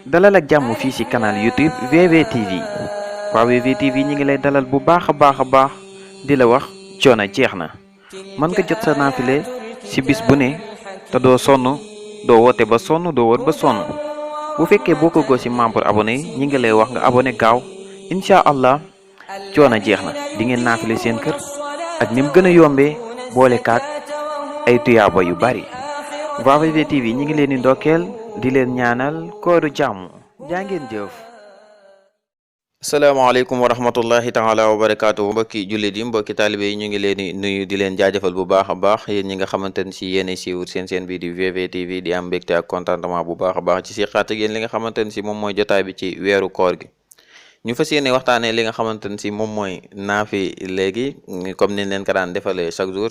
dalal ak jàmm fii ci canal YouTube VVTV waa VVTV ñi ngi lay dalal bu baax a baax di la wax coono jeex na mën nga jot sa naafile ci bis bu ne te doo sonn doo woote ba sonn doo wër ba sonn bu fekkee boo ko ci membre abonné yi ñi ngi lay wax nga abonné gaaw incha allah coono jeex na di ngeen naafile seen kër ak ni mu gën a yombee boole kaak ay tuyaaba yu bari waa VVTV ñi ngi leen di ndokkeel di leen ñaanal kooru jàmm jaa ngeen jëf. asalaamaaleykum wa rahmatullahi taala wa barakaatu mbokki jullit yi mbokki taalibe yi ñu ngi leen di nuyu di leen jaajëfal bu baax a baax yéen ñi nga xamante ne si yéen siiwur seen bii di VVTV di am mbégte ak contentement bu baax a baax ci si xaat ak yéen li nga xamante ne si moom mooy jotaay bi ci weeru koor gi ñu fas yéene waxtaanee li nga xamante ne si moom mooy naafi léegi comme niñ leen ko daan defalee chaque jour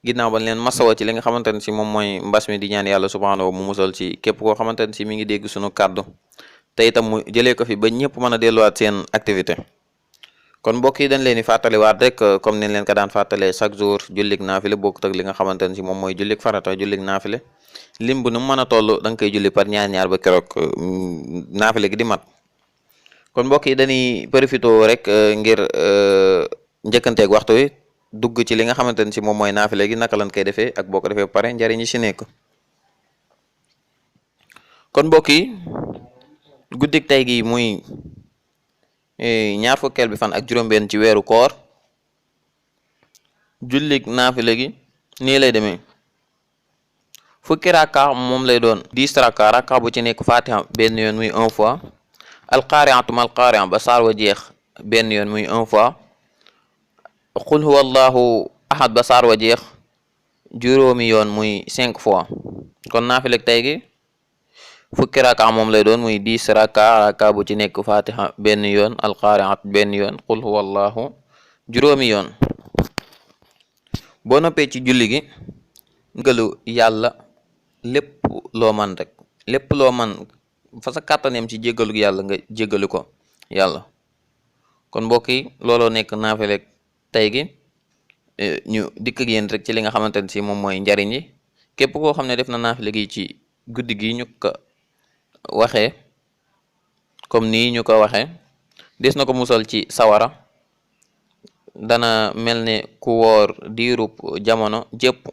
ginnaaw bañ leen masawa ci li nga xamante ne si moom mooy mbas mi di ñaan yàlla subhaanahu mu musal ci képp koo xamante ne si mi ngi dégg suñu kàddu te itam mu jëlee ko fi ba ñëpp mën a delluwaat seen activité kon mbokk yi dañ leen di fàttaliwaat rek comme niñ leen ko daan fàttalee chaque jour jullik naafile bokkut ak li nga xamante ne si moom mooy jullik farata jullik naafile lim bu nu mën a toll da nga koy julli par ñaar ba keroog naafile gi di mat kon mbokk yi dañuy profité rek ngir njëkkanteeg waxtu wi dugg ci li nga xamante ne si moom mooy naafile gi naka lañ koy defee ak boo ko defee ba pare njariñ yi si nekk kon mbokk yi guddik tey gi muy ñaar fukkeel bi fan ak juróom-benn ci weeru koor jullik naafile gi nii lay demee fukki rakka moom lay doon 10 rakka bu ci nekk fatiha benn yoon muy 1 fois alqaari'atu mal qaari'a ba saar wa jeex benn yoon muy 1 fois qul huwa allahu ahad ba saar wa jeex juróomi yoon muy 5 fois kon naafilek tey gi fukki raka moom lay doon muy 10 raka bu ci nekk fatiha benn yoon alqaari'at benn yoon qul huwa allahu juróomi yoon boo noppee ci julli gi ngalu yàlla lépp loo man rek lépp loo man fa sa kàttaneem ci jéggalu yàlla nga jéggalu ko yàlla kon mbokk yi looloo nekk naafilek tey gi ñu dikk ak yéen rek ci li nga xamante ne si moom mooy njariñ yi képp koo xam ne def na naafile gi ci guddi gi ñu ko waxee comme nii ñu ko waxee des na ko musal ci sawara dana mel ne ku woor diirub jamono jépp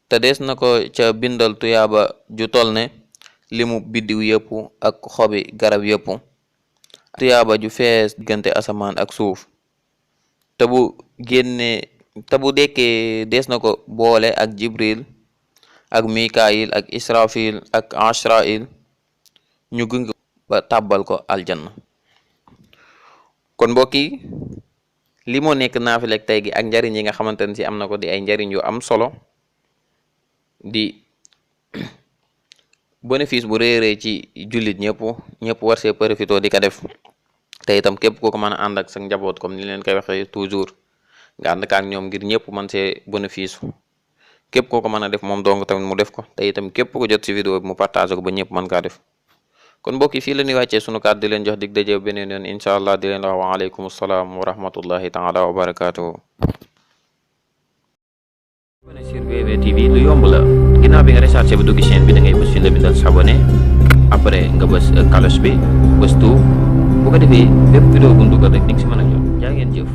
te des na ko ca bindal tuyaaba ju tol ne limu biddiw yëpp ak xobi garab yëpp tuyaaba ju fees diggante asamaan ak suuf te bu dekkee des na ko boole ak jibril ak mikail ak israfil ak ashrail ñu gunge ba tàbbal ko aljanna kon mbokk yi li moo nekk naafilek tey gi ak njariñ yi nga xamante ne si am na ko di ay njariñ yu am solo di bénéfice bu réeree ci jullit ñëpp war see profité di ko def te itam képp koo ko mën a ànd ak sa njaboot comme ni leen koy waxee toujours nga ànd ak ñoom ngir ñëpp mën see bénéfice képp koo ko mën a def moom dong tamit mu def ko te itam képp ko jot ci vidéo bi mu partage ko ba ñëpp mën kaa def kon mbokk yi fii la ñuy wàccee sunu kàddu di leen jox dig daje beneen yoon incha allah di leen wax wa aleykum salaam wa rahmatullahi taala wa barakatuhu. abonné sur VVTV lu yomb la ginnaaw bi nga recherché ba dugg chaîne bi da ngay bës fi la bindal s'abonné après nga bës cloche bi bës tout bu ko defee bépp vidéo bu ñu dugal rek di nga si mën a jot jaa ngeen jëf.